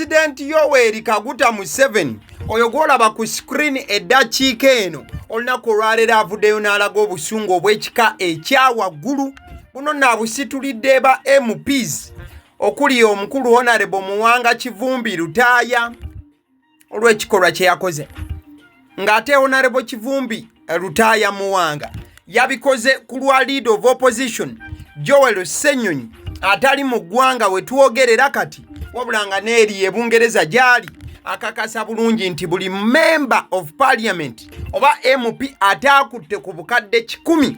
Pulezidenti Yoweri Kaguta Museveni oyo gw'olaba ku screen eddakiika eno, olunaku olwaleero avuddeyo n'alaga obusungu obw'ekika ekya waggulu. Buno nno abusitulidde ba MPs okuli omukulu Honorable Muwanga Kivumbi Lutaaya olw'ekikolwa kye yakoze, ng'ate Honorable Kivumbi Lutaaya Muwanga yabikoze ku lwa Leader of Opposition Joel Ssenyonyi atali mu ggwanga we twogerera kati, wabula nga n'eri e Bungereza gy'ali akakasa bulungi nti buli Member of Parliament oba MP ataakutte ku bukadde 100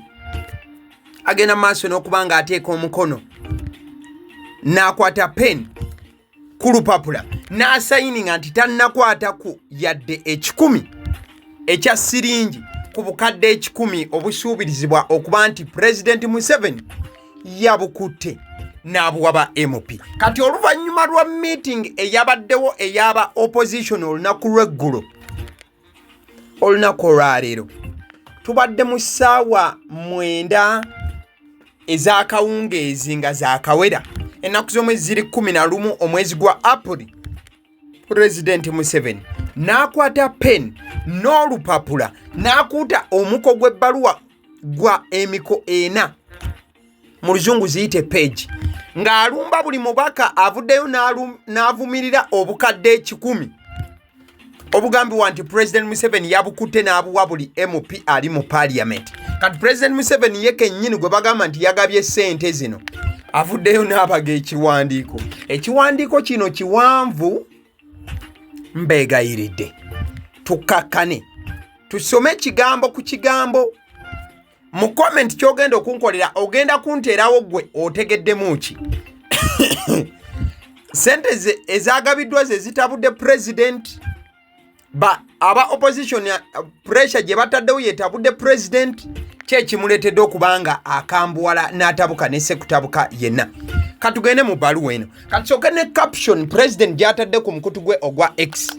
agenda maaso n'okuba nga ateeka omukono n'akwata pen ku lupapula n'asayininga nti tannakwataku yadde 100 ekya siringi ku bukadde 100 obusuubirizibwa okuba nti Pulezidenti Museveni yabukutte n'abuwa ba MP. Kati oluvannyuma lwa meeting eyabaddewo ey'aba opposition olunaku lw'eggulo, olunaku olwaleero tubadde mu ssaawa 9 ez'akawungeezi nga zaakawera, ennaku z'omwezi ziri 11 omwezi gwa Apuli, Pulezidenti Museveni n'akwata pen n'olupapula n'akuuta omuko gw'ebbaluwa gwa emiko ena, mu Luzungu ziyite page, ng'alumba buli mubaka avuddeyo n'avumirira obukadde 100 obugambibwa nti President Museveni yabukutte n'abuwa buli MP ali mu Parliament. Kati President Museveni ye kennyini gwe bagamba nti yagabye ssente zino avuddeyo n'abaga ekiwandiiko. Ekiwandiiko kino kiwanvu, mbeegayiridde tukkakkane tusome ekigambo ku kigambo. Mu comment kyogenda okunkolera, ogenda kunteerawo gwe otegeddemu ki? Sente ezagabiddwa ze zitabudde president? Ba aba opposition pressure gye bataddewo yetabudde president? Ki ekimuleetedde okuba nga akambuwala n'atabuka ne sekutabuka yenna? Katugende mu bbaluwa eno. Katusooke ne caption president gy'atadde ku mukutu gwe ogwa X.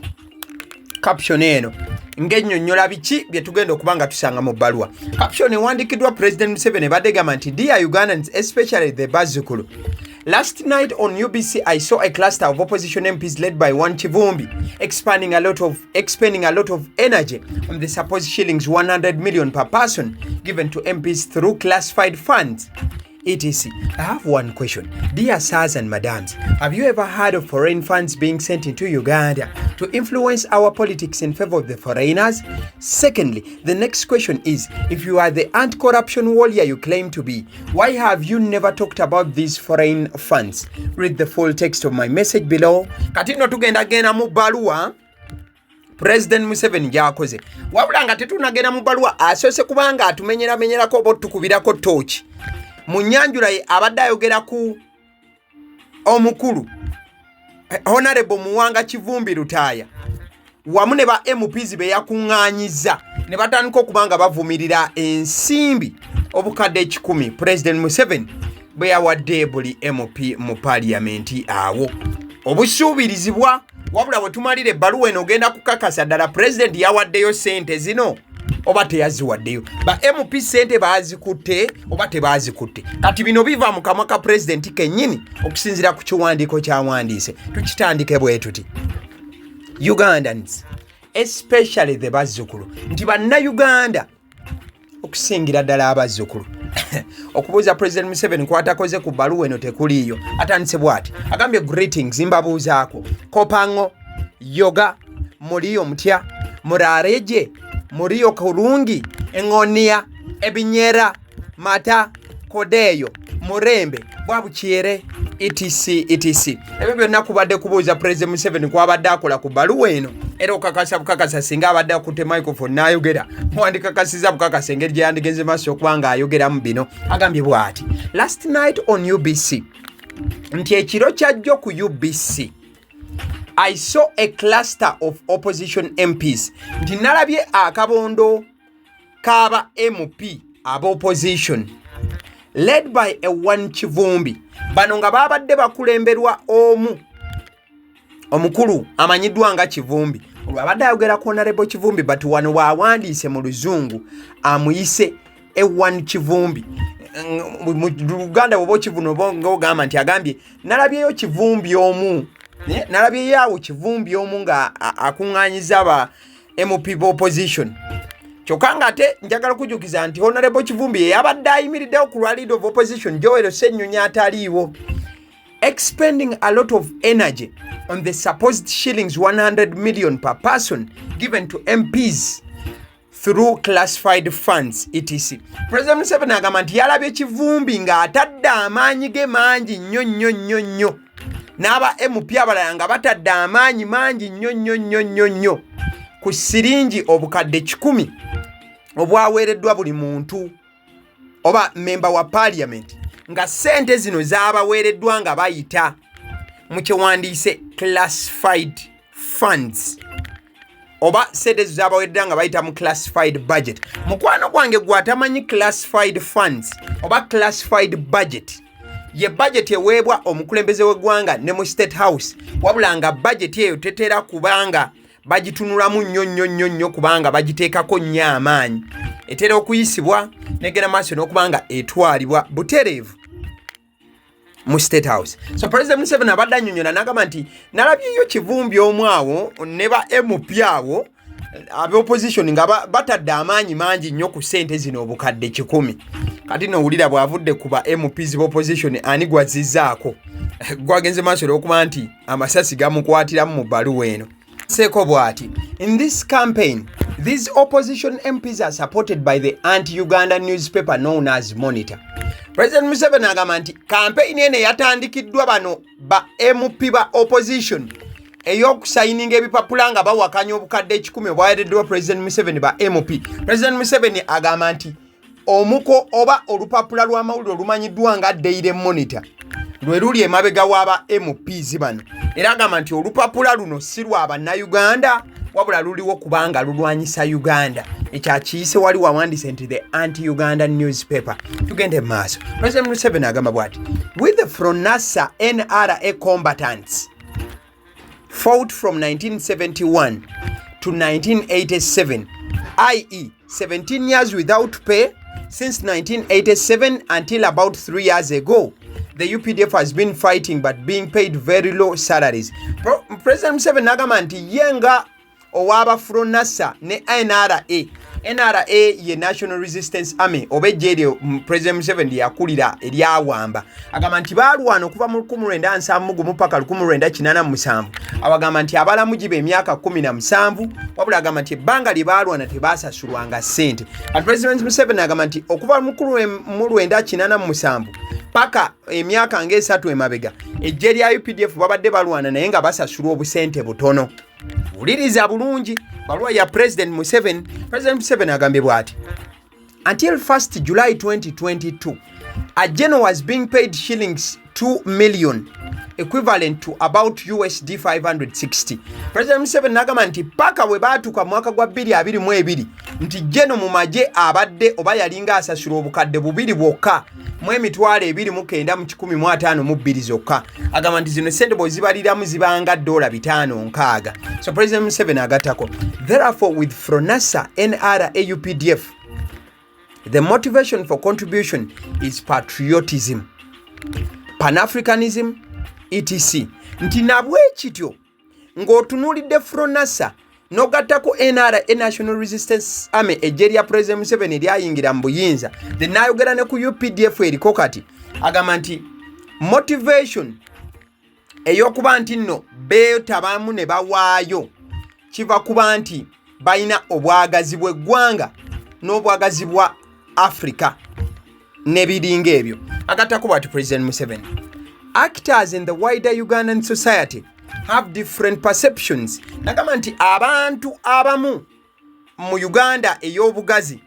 Caption eno ng'ennyonnyola biki bye tugenda okuba nga tusanga mu bbaluwa. Caption ewandiikiddwa President Museveni ebadde egamba nti, "Dear Ugandans, especially the bazzukulu, last night on UBC I saw a cluster of opposition MPs led by one Kivumbi expanding a lot of expending a lot of energy on the supposed shillings 100 million per person given to MPs through classified funds, etc. I have one question. Dear sirs and madams, have you ever heard of foreign funds being sent into Uganda to influence our politics in favor of the foreigners? Secondly, the next question is, if you are the anti-corruption warrior you claim to be, why have you never talked about these foreign funds? Read the full text of my message below." Kati nno tugenda genda mu bbaluwa President Museveni gy'akoze, wabula nga tetunagenda mu bbaluwa, asoose kubanga atumenyeramenyerako oba otukubirako tooki mu nnyanjula ye. Abadde ayogera ku omukulu Honorable Muwanga Kivumbi Lutaaya wamu ne ba MPs be yakuŋŋaanyiza ne batandika okuba nga bavumirira ensimbi obukadde 100 President Museveni bwe yawadde buli MP mu Paliyamenti awo obusuubirizibwa. Wabula bwe tumalira ebbaluwa eno, ogenda kukakasa ddala pulezidenti yawaddeyo sente zino oba teyaziwaddeyo, ba MP sente baazikutte oba tebaazikutte. Kati bino biva mu kamwa ka pulezidenti kennyini okusinziira ku kiwandiiko kyawandiise. Tukitandike bwe tuti: "Ugandans, especially the bazzukulu," nti Bannayuganda okusingira ddala abazzukulu. Okubuuza President Museveni kwatakoze ku bbaluwa eno tekuliiyo. Atandise bw'ati, agambye, "Greetings, mbabuuzaako kopango yoga, muliyo mutya, murareje, muriyo kurungi, eŋonia ebinyera mata kodeeyo murembe bwabukyere, etc etc." Ebyo byonna kubadde kubuuza President Museveni kwabadde akola ku bbaluwa eno. Era okakasa bukakasa singa abadde akutte microphone n'ayogera, wandikakasiza bukakasa engeri gye yandigenze maaso okuba nga ayogeramu bino. Agambye bw'ati, "Last night on UBC," nti ekiro kyajjo ku UBC, "I saw a cluster of opposition MPs," nti nalabye akabondo k'aba MP aba opposition, "led by a one Kivumbi," bano nga babadde bakulemberwa omu omukulu amanyiddwa nga Kivumbi. Olwo abadde ayogera ku Honorable Kivumbi, but wano bw'awandiise mu Luzungu amuyise a1 Kivumbi. Mu Luganda bwoba okivuna oba nga ogamba nti agambye nalabyeyo Kivumbi omu. Naye nalabyeyo awo Kivumbi omu nga akuŋŋaanyiza ba MP ba opposition, kyokka nga ate njagala okujjukiza nti Honorable Kivumbi yeyabadde ayimiriddewo ku lwa leader of opposition Joel Ssenyonyi ataliiwo, expending a lot of energy on the supposed shillings 100 million per person given to MPs through classified funds, etc. President Museveni agamba nti yalabye Kivumbi ng'atadde amaanyi ge mangi nnyo nnyo nnyo nnyo, n'aba MP abalala nga batadde amaanyi mangi nnyo nnyo nnyo nnyo nnyo ku siringi 100,000 obwaweereddwa buli muntu oba memba wa parliament, nga ssente zino zaabaweereddwa nga bayita mu kyewandiise classified funds, oba sente ezo zabaweereddwa nga bayita mu classified budget. Mukwano gwange gwe atamanyi classified funds oba classified budget, ye budget eweebwa omukulembeze w'eggwanga ne mu State House, wabula nga budget eyo tetera kubanga bagitunulamu nnyo nnyo nnyo nnyo, kubanga bagiteekako nnyo amaanyi. Etera okuyisibwa negenda maaso n'okuba nga etwalibwa butereevu mu State House. So President Museveni abadde annyonnyola n'agamba nti nalabyeyo Kivumbi omu awo ne ba MP awo ab'opposition nga batadde amaanyi mangi nnyo ku ssente zino 100,000. Kati nowulira bw'avudde ku ba MPs b'opposition, ani gwazizzaako gwagenze maaso olw'okuba nti amasasi gamukwatiramu mu bbaluwa eno. Seeko bw'ati: in this campaign, these opposition MPs are supported by the anti-Uganda newspaper known as Monitor. President Museveni agamba nti campaign eno eyatandikiddwa bano ba MP ba opposition ey'okusayininga ebipapula nga bawakanya 100,000 obwaweereddwa President Museveni ba MP, President Museveni agamba nti omuko oba olupapula lw'amawulire olumanyiddwa nga Daily Monitor lwe luli emabega w'aba MPs bano. Era agamba nti olupapula luno si lwa Bannayuganda, wabula luliwo kubanga lulwanyisa Uganda. Ekyakiyise wali wawandiise nti the anti Uganda newspaper. Tugende mu maaso. President Museveni agamba bw'ati: with the FRONASA NRA combatants fought from 1971 to 1987, i.e. 17 years without pay. Since 1987 until about 3 years ago, the UPDF has been fighting but being paid very low salaries. President Museveni agamba nti ye nga ow'aba FRONASA ne NRA, NRA ye National Resistance Army oba ejje eryo President Museveni lyakulira eryawamba, agamba nti baalwana okuva mu 1971 paka 1987. Abagamba nti abalamu giba emyaka 17, wabula agamba nti ebbanga lye baalwana tebasasulwanga ssente. Kati President Museveni agamba nti okuva mu 1987 paka emyaka ng'esatu emabega, ejje lya UPDF babadde balwana naye nga basasulwa obusente butono. Wuliriza bulungi baluwa ya President Museveni. President Museveni agambye bw'ati: until 1st July 2022, a general was being paid shillings 2 million, equivalent to about USD 560. President Museveni n'agamba nti paka bwe baatuuka mu mwaka gwa 2022 nti general mu magye abadde oba yalinga asasula 2,000 bwokka mu 29,152 zokka. Agamba nti zino sente bw'ozibaliramu zibanga dola 560. So President Museveni agattako: therefore, with FRONASA NRA UPDF, the motivation for contribution is patriotism, Pan-Africanism, etc. Nti nabwe kityo ng'otunuulidde FRONASA n'ogattako NRA, National Resistance Army, ejje lya President Museveni eryayingira mu buyinza, then n'ayogera ne ku UPDF eriko kati, agamba nti motivation ey'okuba nti nno beetabamu ne bawaayo kiva kuba nti balina obwagazi bw'eggwanga n'obwagazi bwa Africa n'ebiringa ebyo. Agattako bwati President Museveni: actors in the wider Ugandan society have different perceptions. Nagamba nti abantu abamu mu Uganda ey'obugazi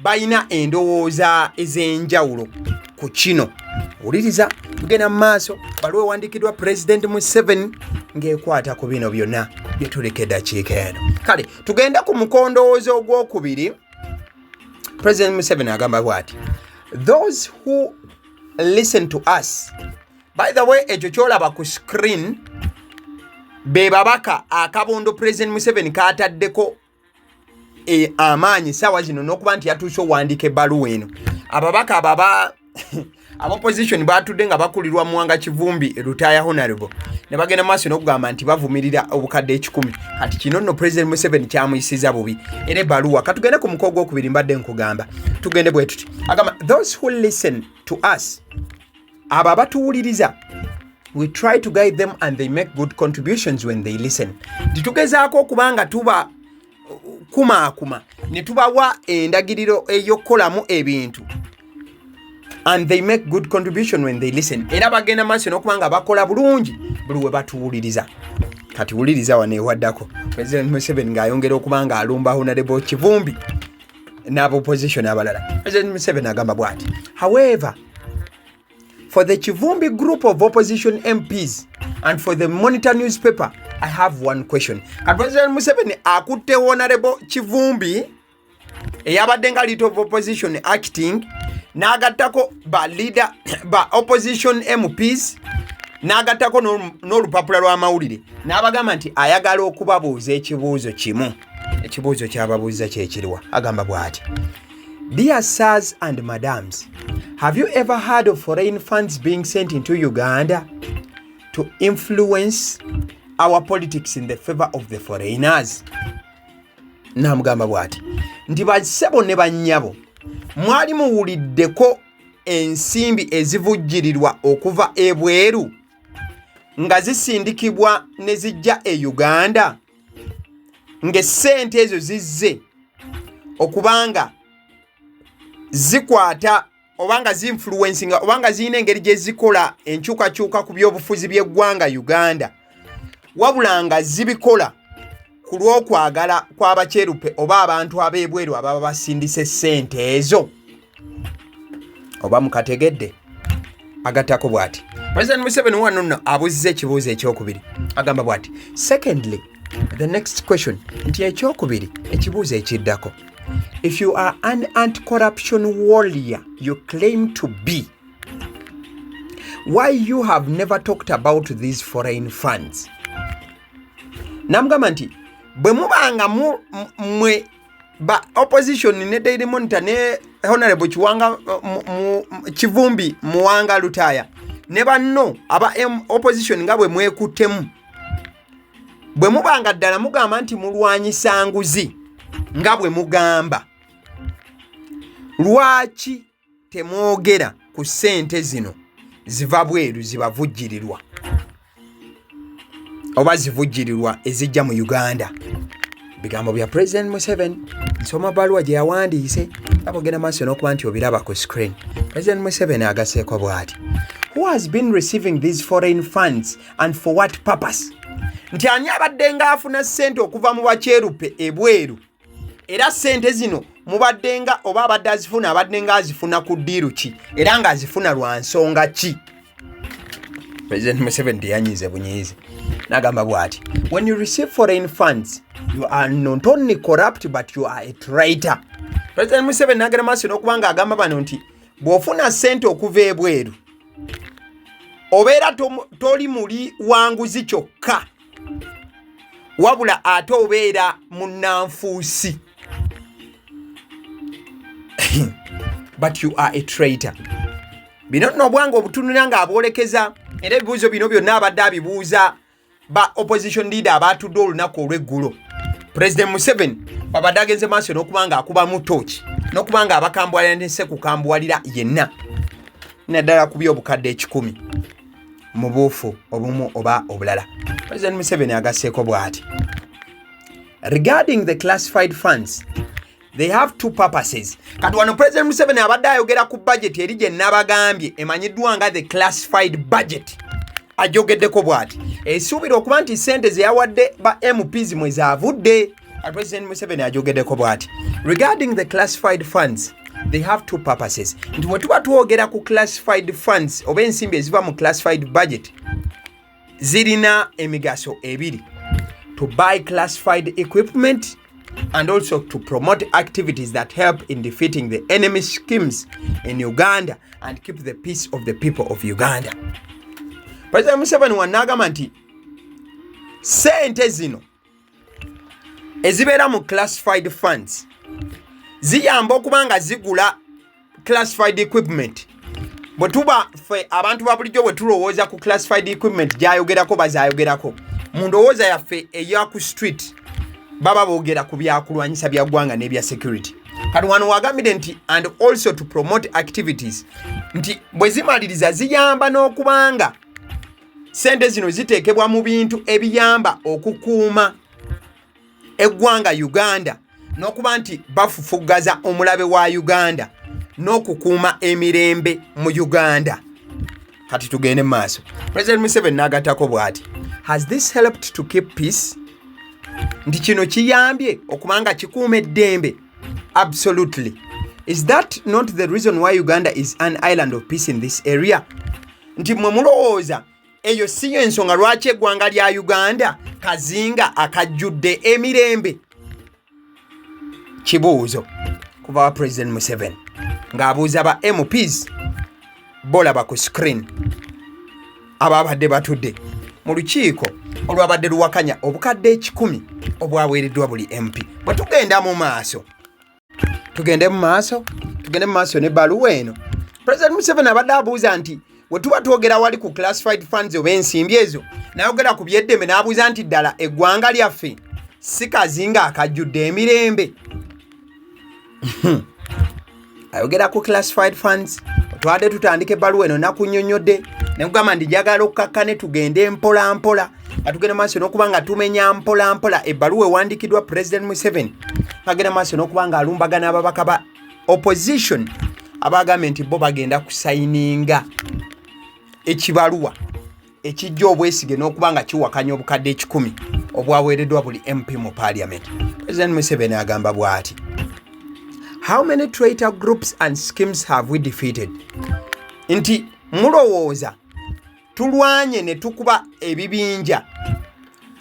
balina endowooza ez'enjawulo ku kino. Wuliriza, tugenda mu maaso. Baluwa ewandiikiddwa President Museveni ng'ekwata ku bino byonna bye tuleka eddakiika eno. Kale tugende ku mukondowooza ogwokubiri. President Museveni agamba bw'ati: those who listen to us. By the way, ekyo kyolaba ku screen be babaka akabondo President Museveni kataddeko amaanyi saawa zino n'okuba nti yatuuse owandiika ebbaluwa eno. Ababaka abo Aba opposition batudde nga bakulirwa Muwanga Kivumbi Lutaaya Honorable ne bagenda maaso n'okugamba nti bavumirira obukadde 100. Kati kino nno President Museveni kyamuyisiza bubi era ebbaluwa. Katugende ku muko ogwokubiri, mbadde nkugamba tugende bwe tuti. Agamba, "Those who listen to us," abo abatuwuliriza, "we try to guide them and they make good contributions when they listen." Nti tugezaako okuba nga tuba kumaakuma ne tubawa endagiriro ey'okukolamu ebintu, and they make good contribution when they listen, era bagenda maaso n'okuba nga bakola bulungi buli we batuwuliriza. Kati wuliriza wano ewaddako President Museveni ng'ayongera okuba nga alumba Honorable Kivumbi n'aba opposition abalala. President Museveni agamba bw'ati, "However, for the Kivumbi group of opposition MPs and for the Monitor newspaper, I have one question." Kati President Museveni akutte Honorable Kivumbi eyabadde nga leader of opposition acting, n'agattako ba leader ba opposition MPs, n'agattako n'olupapula lw'amawulire, n'abagamba nti ayagala okubabuuza ekibuuzo kimu. Ekibuuzo kyababuuza kyekiriwa? Agamba bw'ati, "Dear sirs and madams, have you ever heard of foreign funds being sent into Uganda to influence our politics in the favor of the foreigners?" Namugamba bw'ati nti bassebo ne bannyabo, mwali muwuliddeko ensimbi ezivujjirirwa okuva ebweru nga zisindikibwa ne zijja e Uganda, ng'essente ezo zizze okubanga zikwata oba nga zinfluencinga oba nga zirina engeri gye zikola enkyukakyuka ku byobufuzi by'eggwanga Uganda, wabula nga zibikola ku lw'okwagala kw'abakyerupe oba abantu ab'ebweru ababa basindise ssente ezo? Oba mukategedde? Agattako bw'ati President Museveni wano nno abuuzizza ekibuuzo ekyokubiri. Agamba bw'ati, "Secondly, the next question," nti ekyokubiri, ekibuuzo ekiddako, "If you are an anti-corruption warrior you claim to be, why you have never talked about these foreign funds?" Namugamba nti bwe mubanga mwe ba opposition ne Daily Monitor ne Honorable Kiwanga Kivumbi Muwanga Lutaaya ne banno aba opposition nga bwe mwekuttemu, bwe mubanga ddala mugamba nti mulwanyisa nguzi nga bwe mugamba, lwaki temwogera ku ssente zino ziva bweru zibavujjirirwa oba zivujjirirwa ezijja mu Uganda? Bigambo bya President Museveni. Nsoma baluwa gye yawandiise aba ogenda maaso n'okuba nti obiraba ku screen. President Museveni agaseeko bw'ati, "Who has been receiving these foreign funds and for what purpose?" Nti ani abadde ng'afuna ssente okuva mu bakyerupe ebweru, era ssente zino mubadde nga oba abadde azifuna, abadde nga azifuna ku deal ki, era ng'azifuna lwa nsonga ki? President Museveni teyanyiize bunyiizi, n'agamba bw'ati, "When you receive foreign funds, you are not only corrupt but you are a traitor." President Museveni n'agenda maaso n'okuba ng'agamba bano nti bw'ofuna ssente okuva ebweru, obeera toli muli wanguzi kyokka, wabula ate obeera munnanfuusi, but you are a traitor. Bino nno obwanga obutunula ng'abwolekeza, era ebibuuzo bino byonna abadde abibuuza ba opposition leader abatudde olunaku olw'eggulo. President Museveni babadde agenze maaso n'okuba nga akubamu tooki n'okuba nga abakambuwalira ne sekukambuwalira yenna, naddala ku by'obukadde 100 mu buufu obumu oba obulala. President Museveni agasseeko bw'ati, "Regarding the classified funds, they have two purposes." Kati wano President Museveni abadde ayogera ku budget eri gye nabagambye emanyiddwa nga the classified budget. Ajogeddeko bw'ati, esuubira okuba nti sente ze yawadde ba MPs mwe zaavudde. President Museveni ajogeddeko bw'ati, "Regarding the classified funds, they have two purposes." Nti bwe tuba twogera ku classified funds oba ensimbi eziva mu classified budget, zirina emigaso ebiri: to buy classified equipment and also to promote activities that help in defeating the enemy schemes in Uganda and keep the peace of the people of Uganda. President Museveni wanaagamba nti sente zino ezibeera mu classified funds ziyamba okuba nga zigula classified equipment. Bwe tuba ffe abantu ba bulijjo, bwe tulowooza ku classified equipment gy'ayogerako, bazayogerako mu ndowooza yaffe eya ku street, baba boogera ku byakulwanyisa bya ggwanga n'ebya security. Kati wano wagambire nti "and also to promote activities", nti bwe zimaliriza ziyamba n'okubanga sente zino ziteekebwa mu bintu ebiyamba okukuuma eggwanga Uganda n'okuba nti bafufuggaza omulabe wa Uganda n'okukuuma emirembe mu Uganda. Kati tugende mu maaso. President Museveni n'agattako bw'ati, "Has this helped to keep peace?" Nti kino kiyambye okuba nga kikuuma eddembe? "Absolutely. Is that not the reason why Uganda is an island of peace in this area?" Nti mwe mulowooza eyo si yo ensonga lwaki eggwanga lya Uganda kazinga akajjudde emirembe? Kibuuzo kuva wa President Museveni ng'abuuza ba MPs bolaba ku screen ababadde batudde mu lukiiko olwabadde luwakanya obukadde 100 obwaweereddwa buli MP. Bwe tugenda mu maaso, tugende mu maaso, tugende mu maaso n'ebbaluwa eno. President Museveni abadde abuuza nti bwe tuba twogera wali ku classified funds oba ensimbi ezo, nayogera ku byeddembe, n'abuuza nti ddala eggwanga lyaffe si kazinga akajjudde emirembe? Ayogera ku classified funds. Twabadde tutandika ebbaluwa eno, nakunnyonnyodde nekugamba nti njagala okkakkane, tugende mpola mpola nga tugenda maaso n'okuba nga tumenya mpola mpola ebbaluwa ewandiikiddwa President Museveni, agenda maaso n'okuba nga alumbagana ababaka ba opposition abagambye nti bo bagenda kusayininga ekibaluwa ekijja obwesige n'okuba nga kiwakanya obukadde 100 obwaweereddwa buli MP mu Parliament. President Museveni agamba bw'ati, "How many traitor groups and schemes have we defeated?" Nti mulowooza tulwanye ne tukuba ebibinja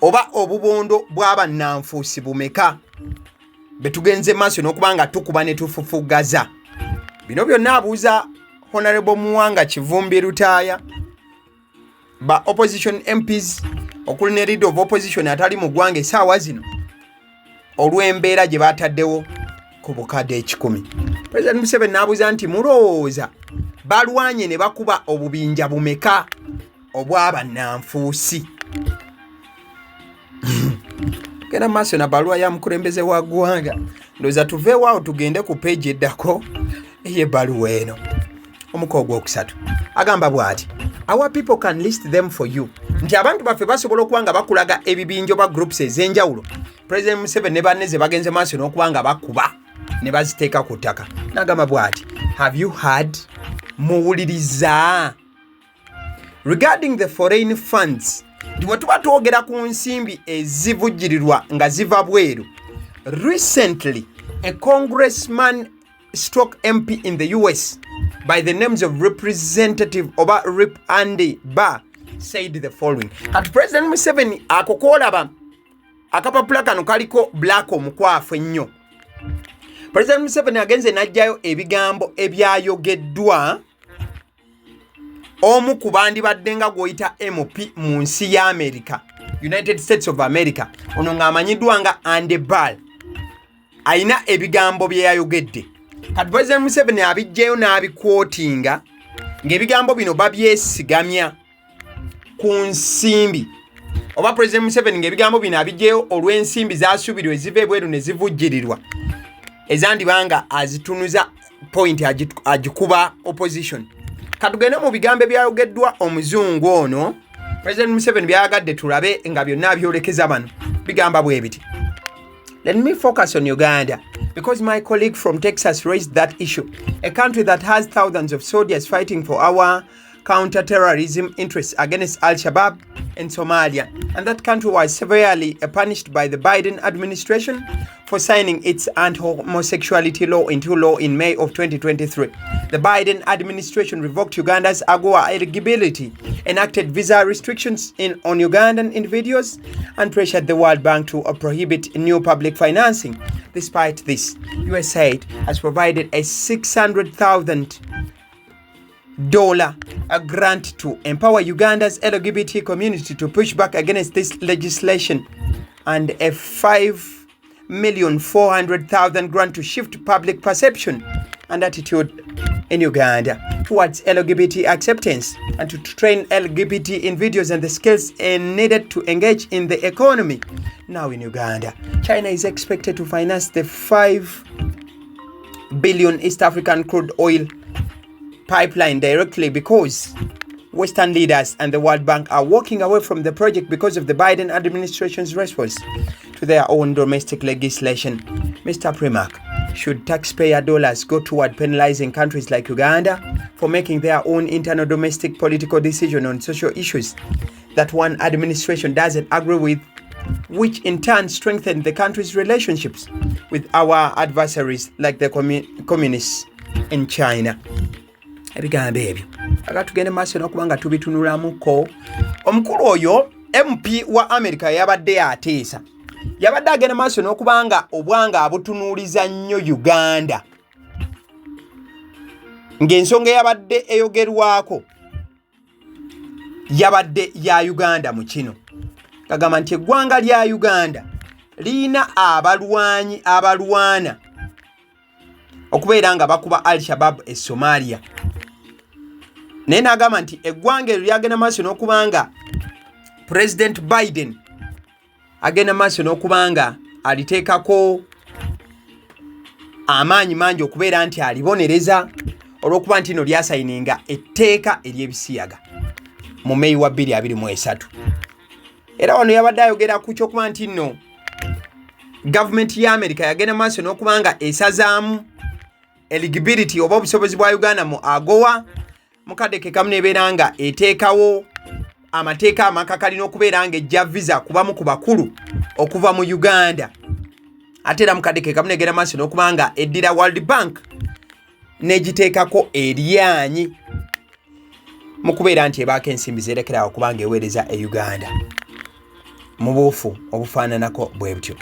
oba obubondo bw'abannanfuusi bumeka be tugenze maaso n'okuba nga tukuba ne tufufugaza? Bino byonna abuuza Honorable Muwanga Kivumbi Lutaaya, ba opposition MPs, okuli ne leader of opposition atali mu ggwanga essaawa zino, olw'embeera gye bataddewo ku bukadde 100. President Museveni n'abuuza nti mulowooza balwanye ne bakuba obubinja bumeka obw'abannanfuusi? Genda mu maaso na baluwa ya mukulembeze wa ggwanga. Ndowooza tuveewo awo, tugende ku peegi eddako ey'ebbaluwa eno. Omuko ogwokusatu agamba bw'ati, "Our people can list them for you." Nti abantu baffe basobola okuba nga bakulaga ebibinja oba groups ez'enjawulo President Museveni ne banne ze bagenze maaso n'okuba nga bakuba ne baziteeka ku ttaka. N'agamba bw'ati, "Have you heard?" Muwuliriza. "Regarding the foreign funds", nti bwe tuba twogera ku nsimbi ezivujjirirwa nga ziva bweru, "recently a congressman stroke MP in the US by the names of Representative oba Rep Andy Barr said the following." Kati President Museveni ako koolaba akapapula kano kaliko black omukwafu ennyo. President Museveni agenze n'aggyayo ebigambo ebyayogeddwa omu ku bandibadde nga gw'oyita MP mu nsi ya America, United States of America. Ono ng'amanyiddwa nga Andy Barr, ayina ebigambo bye yayogedde. Kati President Museveni abiggyeyo n'abikwotinga ng'ebigambo bino babyesigamya ku nsimbi, oba President Museveni ng'ebigambo bino abiggyeyo olw'ensimbi zasuubirwa eziva ebweru ne zivujjirirwa, ezandibanga azitunuza point agikuba opposition. Katugende mu bigambo ebyayogeddwa omuzungu ono. President Museveni byayagadde tulabe nga byonna abyolekeza bano, bigamba bwe biti, "Let me focus on Uganda because my colleague from Texas raised that issue. A country that has thousands of soldiers fighting for our counter-terrorism interests against Al-Shabaab in Somalia. And that country was severely punished by the Biden administration for signing its anti-homosexuality law into law in May of 2023. The Biden administration revoked Uganda's AGOA eligibility, enacted visa restrictions on Ugandan individuals, and pressured the World Bank to prohibit new public financing. Despite this, USAID has provided a $600,000 a grant to empower Uganda's LGBT community to push back against this legislation and a 5,400,000 grant to shift public perception and attitude in in Uganda towards LGBT acceptance and to train LGBT individuals and the skills needed to engage in the economy. Now in Uganda, China is expected to finance the 5 billion East African crude oil pipeline directly because Western leaders and the World Bank are walking away from the project because of the Biden administration's response to their own domestic legislation. Mr. Primak, should taxpayer dollars go toward penalizing countries like Uganda for making their own internal domestic political decision on social issues that one administration doesn't agree with, which in turn strengthen the country's relationships with our adversaries like the communists in China? Ebigambo ebyo aga tugende maaso n'okuba nga tubitunulamuko. Omukulu oyo MP wa America yabadde ateesa, yabadde agenda maaso n'okuba nga obwanga abutunuuliza nnyo Uganda, ng'ensonga eyabadde eyogerwako yabadde ya Uganda. Mu kino kagamba nti eggwanga lya Uganda liyina abalwanyi abalwana okubeera nga bakuba Al Shabab e Somalia, naye n'agamba nti eggwanga eryo lyagenda maaso n'okuba nga President Biden agenda maaso n'okuba nga aliteekako amaanyi mangi okubeera nti alibonereza olw'okuba nti no lyasayininga etteeka ery'ebisiyaga mu Meyi wa 2023. Era wano yabadde ayogera ku kyokuba nti nno gavumenti ya Amerika yagenda maaso n'okuba nga esazaamu eligibility oba obusobozi bwa Uganda mu AGOA, mukadde ke kamu nebeera nga eteekawo amateeka amakakali n'okubeera nga ejja visa kubamu ku bakulu okuva mu Uganda. Ate era mukadde ke kamu negenda maaso n'okuba nga eddira World Bank n'egiteekako eryanyi mu kubeera nti ebaako ensimbi zerekerawo kubanga eweereza e Uganda mu buufu obufaananako bwe butyo.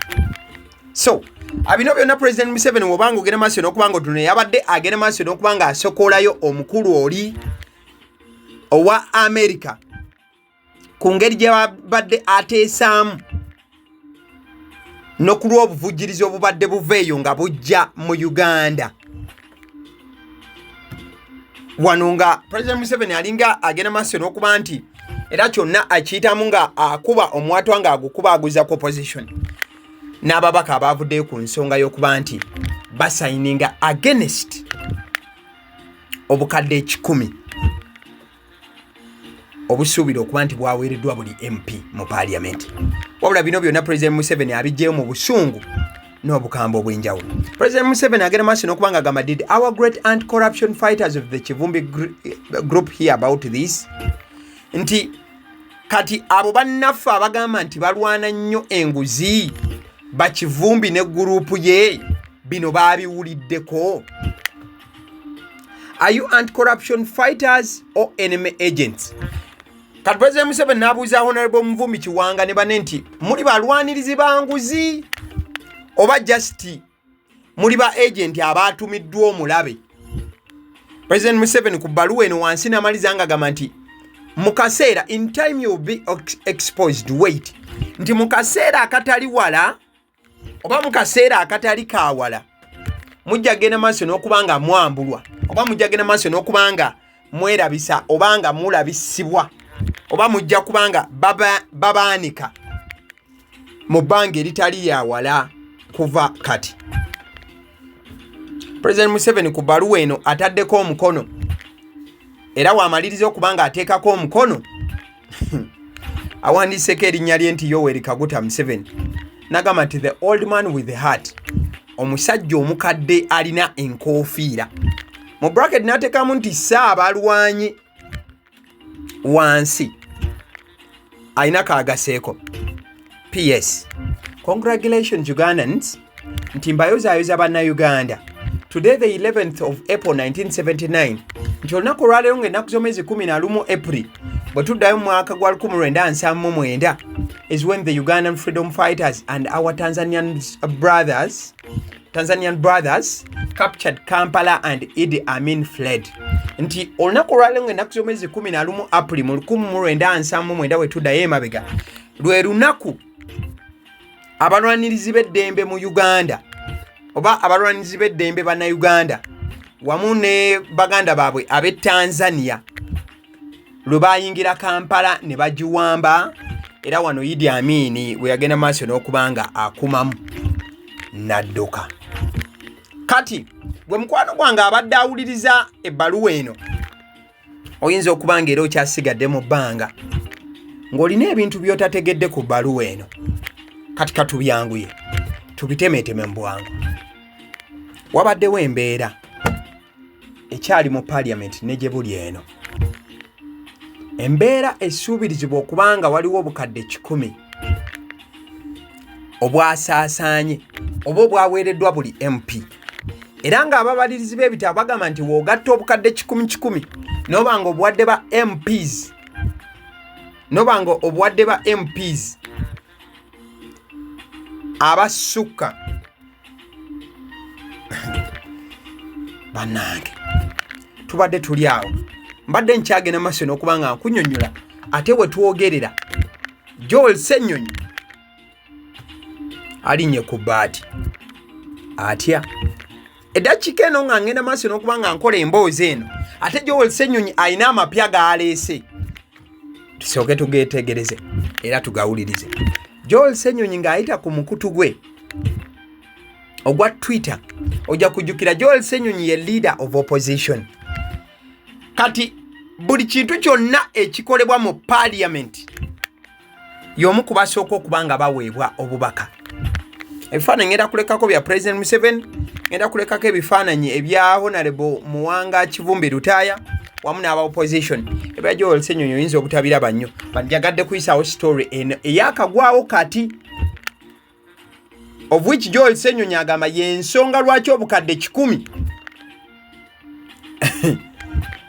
So bino byonna President Museveni, wobanga ogenda maaso n'okuba nga otuno, yabadde agenda maaso n'okuba nga asokolayo omukulu oli owa America ku ngeri gye babadde ateesaamu n'okulw'obuvujjirizi obubadde buva eyo nga bujja mu Uganda. Wano nga President Museveni alinga agenda maaso n'okuba nti era kyonna akiyitamu nga akuba omwatwa ng'agukuba aguza ku opposition n'ababaka abaavuddeyo ku nsonga y'okuba nti basayininga against obukadde 100 obusuubira okuba nti bwaweereddwa buli MP mu Paaliyamenti. Wabula bino byonna President Museveni abiggyeyo mu busungu n'obukambwe obw'enjawulo. President Museveni agenda maaso n'okuba nga agamba, "Did our great anti-corruption fighters of the Kivumbi group hear about this?" Nti kati abo bannaffe abagamba nti balwana nnyo enguzi, bakivumbi ne gurupu ye, bino baabiwuliddeko? Are you anti-corruption fighters or enemy agents? Kati President Museveni n'abuuza Honorable Muvumbi Kiwanga ne bane nti muli balwanirizi ba nguzi oba just muli ba agent abaatumiddwa omulabe? President Museveni ku bbaluwa eno wansi n'amaliza nga agamba nti mu kaseera, in time you will be exposed, wait, nti mu kaseera akatali wala oba mu kaseera akatali kawala mujja genda maaso n'okuba nga mwambulwa, oba mujja genda maaso n'okuba nga mwerabisa, oba nga mulabisibwa, oba mujja kuba nga babaanika mu bbanga eritali yawala kuva kati. President Museveni ku bbaluwa eno ataddeko omukono, era wamaliriza okuba nga ateekako omukono awandiiseko erinnya lye nti Yoweri Kaguta Museveni, nagamba nti the old man with the hat, omusajja omukadde alina enkoofiira, mu bracket n'ateekamu nti saabalwanyi wansi alina kagaseeko. Ps, congratulations Ugandans, nti mbayozaayoza Bannayuganda, today the 11th of April 1979, nti olunaku olwaleero ng'ennaku z'omwezi 11 April bwe tuddayo mu mwaka gwa 1979 is when the Ugandan freedom fighters and our Tanzanian brothers captured Kampala and Idi Amin fled. Nti olunaku olwaleero ng'ennaku z'omwezi 11 April mu 1979 bwe tuddayo emabega lwe lunaku abalwanirizi b'eddembe mu Uganda oba abalwanirizi b'eddembe Bannayuganda wamu ne baganda baabwe ab'e Tanzania lwe baayingira Kampala ne bagiwamba, era wano Idi Amin bwe yagenda maaso n'okuba nga akumamu n'adduka. Kati gwe mukwano gwange abadde awuliriza ebbaluwa eno, oyinza okuba nga era okyasigadde mu bbanga ng'olina ebintu by'otategedde ku bbaluwa eno. Kati katubyanguye tubitemeeteme mu bwangu. Wabaddewo embeera ekyali mu parliament ne gye buli eno, embeera esuubirizibwa okuba nga waliwo obukadde 100 obwasaasaanye oba obwaweereddwa buli MP, era ng'ababalirizi b'ebitabo bagamba nti w'ogatta obukadde kikumi kikumi n'oba nga obuwadde ba MPs, n'oba nga obuwadde ba MPs abasukka, bannange tubadde tuli awo, mbadde nkyagenda maaso n'okuba nga nkunyonyola. Ate we twogerera, Joel Ssenyonyi alinnye ku bbaati atya eddakiika eno nga ngenda maaso n'okuba nga nkola emboozi eno. Ate Joel Ssenyonyi alina amapya g'aleese, tusooke tugeetegereze era tugawulirize. Joel Ssenyonyi ng'ayita ku mukutu gwe ogwa Twitter, ojja kujjukira Joel Ssenyonyi ye leader of opposition. Kati buli kintu kyonna ekikolebwa mu parliament y'omu ku basooka okuba nga baweebwa obubaka. Ebifaananyi ngenda kulekako bya President Museveni, ngenda kulekako ebifaananyi ebya Honorable Muwanga Kivumbi Lutaaya wamu n'aba opposition. Ebya Joel Ssenyonyi oyinza obutabiraba nnyo, banjagadde kuyisaawo story eno eyakagwawo kati, of which Joel Ssenyonyi agamba y'ensonga lwaki obukadde 100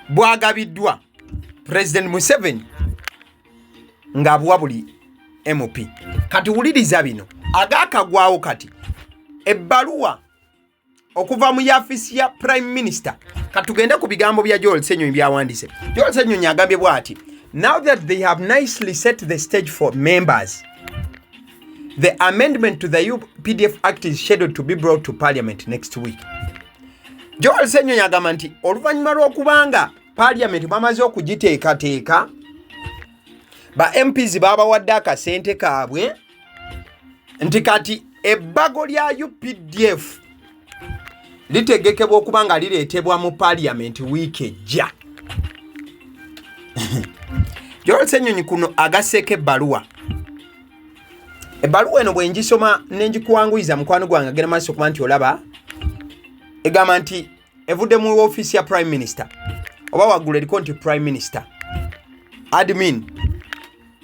bwagabiddwa President Museveni ng'abuwa buli MP. Kati wuliriza bino agaakagwawo kati, ebbaluwa okuva mu yafisi ya Prime Minister. Katugende ku bigambo bya Joel Ssenyonyi byawandiise. Joel Ssenyonyi agambye bw'ati: "Now that they have nicely set the stage for members, the amendment to the UPDF Act is scheduled to be brought to parliament next week." Joel Ssenyonyi agamba nti oluvannyuma lw'okubanga parliament bamaze okugiteekateeka, ba MPs babawadde akasente kaabwe, nti kati ebbago lya UPDF litegekebwa okuba nga lireetebwa mu parliament wiiki ejja. Joel Ssenyonyi kuno agasseeko ebbaluwa. Ebbaluwa eno bwe ngisoma ne ngikuwanguyiza, mukwano gwange agenda maaso okuba nti olaba, egamba nti evudde mu ofiisi ya Prime Minister, oba waggulu eriko nti Prime Minister Admin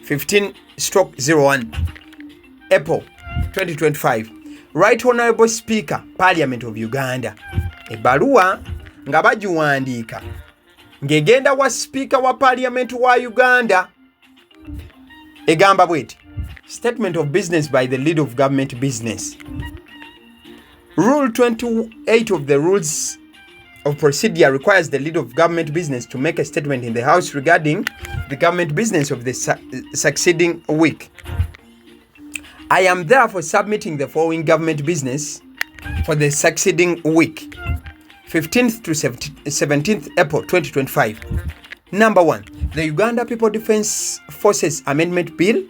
15/01 April 2025, Right Honorable Speaker, Parliament of Uganda. Ebbaluwa nga bagiwandiika ng'egenda wa sipiika wa parliament wa Uganda, egamba bweti: "Statement of business by the leader of government business. Rule 28 of the Rules of Procedure requires the leader of government business to make a statement in the House regarding the government business of the succeeding week. I am therefore submitting the following government business for the succeeding week, 15th to 17th April 2025. Number one, the Uganda People Defense Forces Amendment Bill.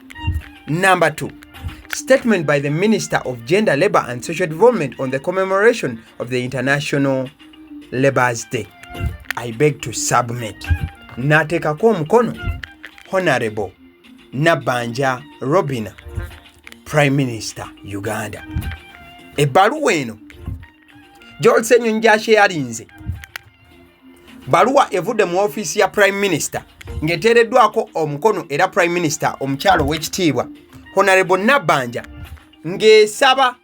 Number two, statement by the Minister of Gender, Labor and Social Development on the commemoration of the International Labour's Day. I beg to submit." N'ateekako omukono Honorable Nabbanja Robina, Prime Minister, Uganda. Ebbaluwa eno Joel Ssenyonyi gy'akyeyalinze, baluwa evudde mu ofiisi ya Prime Minister ng'eteereddwako omukono era Prime Minister omukyalo ow'ekitiibwa Honorable Nabbanja, ng'esaba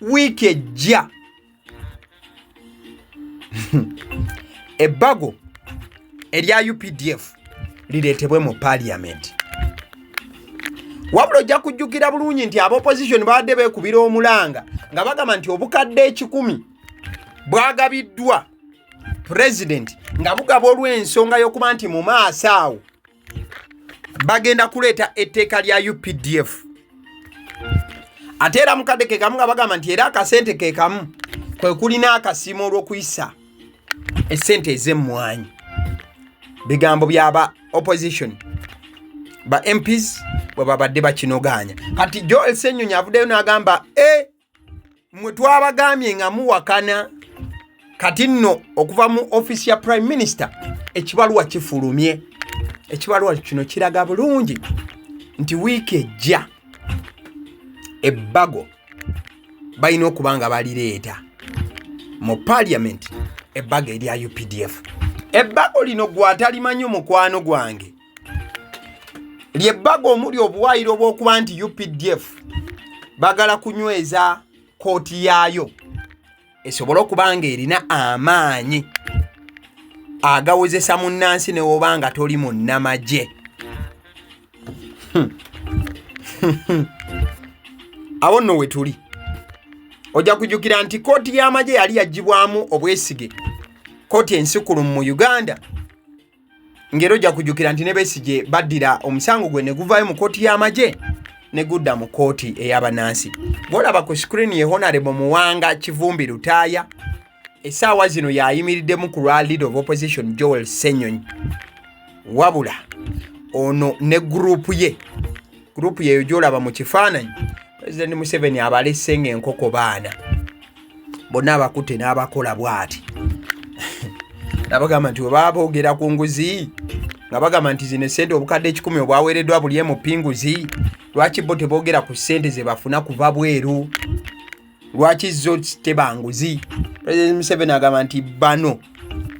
wiiki ejja ebbago erya UPDF lireetebwe mu parliament. Wabula ojja kujjukira bulungi nti aba opposition babadde beekubira omulanga nga bagamba nti obukadde 100 bwagabiddwa president nga bugaba olw'ensonga y'okuba nti mu maaso awo bagenda kuleeta etteeka lya UPDF. Ate era mukadde ke kamu nga bagamba nti era akasente ke kamu kwe kulina akasiimo olw'okuyisa Essente ez'emmwanyi, bigambo byaba opposition ba MPs bwe babadde bakinogaanya. Kati Joel Ssenyonyi avuddeyo n'agamba, e mwe twabagambye nga muwakana. Kati nno okuva mu ofiisi ya Prime Minister ekibaluwa kifulumye. Ekibaluwa kino kiraga bulungi nti wiiki ejja ebbago balina okuba nga balireeta mu parliament, ebbago erya UPDF. Ebbago lino gwatalimanyi, mukwano gwange, lyebbago omuli obuwaayiro obw'okuba nti UPDF bagala kunyweza kooti yaayo esobole okuba nga erina amaanyi agawozesa munnansi ne woba nga toli munnamagye. Awo nno we tuli. Ojja kujjukira nti kooti y'amagye yali yaggyibwamu obwesige, kooti ensikulu mu Uganda, ng'era ojja kujjukira nti ne Besigye baddira omusango gwe ne guvaayo mu kooti y'amagye ne gudda mu kooti ey'abannansi. Gw'olaba ku screen ye Honorable Muwanga Kivumbi Lutaaya. Essaawa zino yayimiriddemu ku lwa Leader of Opposition Joel Ssenyonyi. Wabula ono ne gurupu ye, gurupu yeyo gy'olaba mu kifaananyi, President Museveni abalesse ng'enkoko baana bonna abakutte n'abakola bw'ati, nabagamba nti webaba boogera ku nguzi nga bagamba nti zino esente 100,000 obwaweereddwa buli MP nguzi, lwaki bo teboogera ku ssente ze bafuna kuva bweru? Lwaki zo teba nguzi? President Museveni agamba nti bano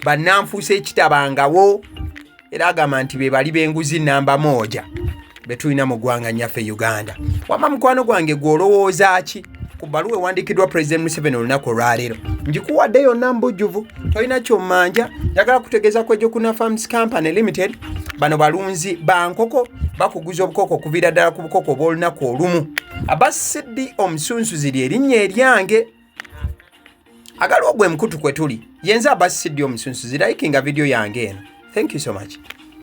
bannanfuusa ekitabangawo, era agamba nti be bali b'enguzi namba moja be tulina mu ggwanga nnyaffe Uganda. Wamma mukwano gwange, gwe olowooza ki ku bbaluwa ewandiikiddwa President Museveni olunaku olwaleero? Ngikuwadde yonna mu bujjuvu, tolina kyommanja. Njagala kutegeeza ku Ejokuna Farms Company Limited. Bano balunzi ba nkoko, bakuguza obukoko okuviira ddala ku bukoko obw'olunaku olumu. Abasiddi omusunsuzi lyerinnya eryange, agaliwo gwe mukutu kwe tuli. Yenze Abasiddi omusunsuzi. Likinga vidiyo yange eno. Thank you so much.